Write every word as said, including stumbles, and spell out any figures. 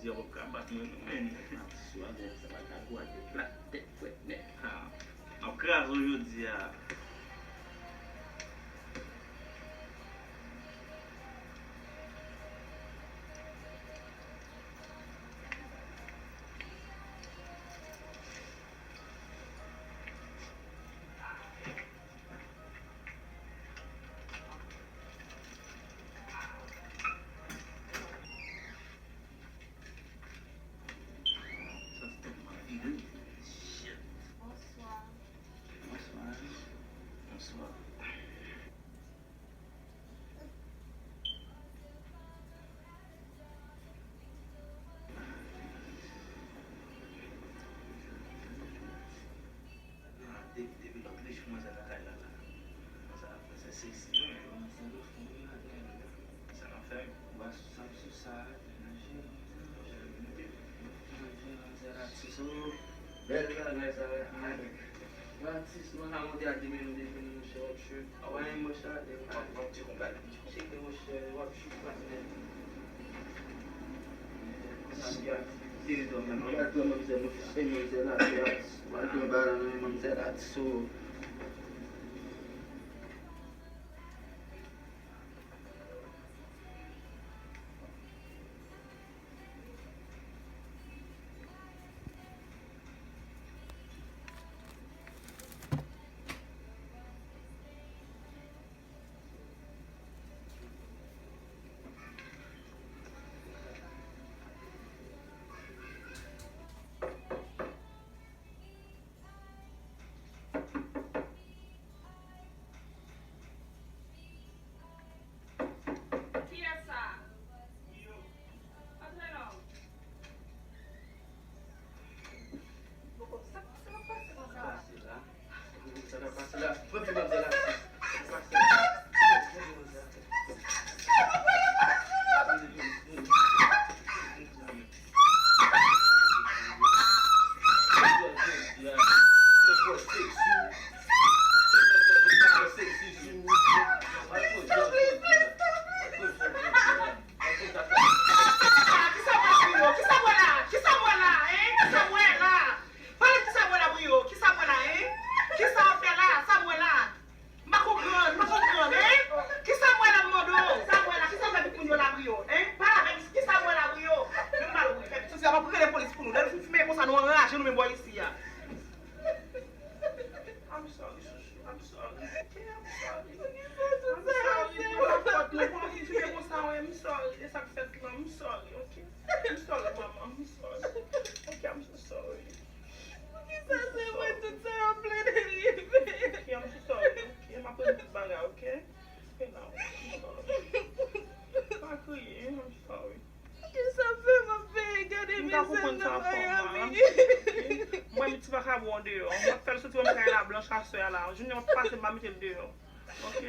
Yo p ap ka bat mwen non, men. Ap swaze sa pa ka gwa tèt la, tèt fwèt nèt. Ha. M ap kraze w jodi a. Sa se tèlman vire. Shit. Bonswa. Bonswa. Bonswa. Depi, depi lòt jou manzè lakay la la. Manzè ap fè seksi. Sa n ap fè? Bwa sou sa, sou sa, manje. Manje, manzè atis, oh. Bèl bagay sa, manje. Atis, mwen ka monte a de men nou defen monchè, w ap chwe. A wè, monchè, w ap, w ap ti konbat. Cheke, monchè, w ap chwe, patnè. Sa ki aktivite, dòmi. Gad manzè, monchè, manzè la, atis. Gad manzè la, atis, oh. Kiyès sa? Antre non. Sa k ap pase konsa? Sa k ap pase la? Sa k ap pase la? Pran ti manzè la. Sa k ap pase la? Kisa m wè la? Kisa m wè la? Pale m kisa m wè la, Brio? Kisa m wè la, hein? Kisa w ap fè la? Sa m wè la? M pa konprann, m pa konprann, hein? Kisa m wè la, m mande w? Sa m wè la, kisa m fè pou moun yo la, Brio? Hein? Pale avè m, kisa m wè la, Brio? Men m pale, wi, fè pitit, m ap rele polis pou nou. Lè nou fin fimen konsa, nou anraje nou menm bò isi a. I'm sorry, chouchou. I'm sorry, ok? I'm sorry. I'm sorry. Pou la fòt, non, pou nou fin fimen konsa, wi, I'm sorry. E sa k fèt lan, I'm sorry, ok? I'm sorry, manman, I'm sorry. Ok, I'm so sorry. Poukisa se mwen tout sa yo plede rive? Ok, I'm so sorry, ok? M ap regle tout bagay, ok? Stay now. I'm sorry. Pa kriye, I'm sorry. Kisa fè m ap peye gade mizè nan Miami? Mwen, mi ti vakabon deyò. M ap fè l soti nan kay la blanch aswè a la. Junior ap pase, m ap mete l deyò. Ok?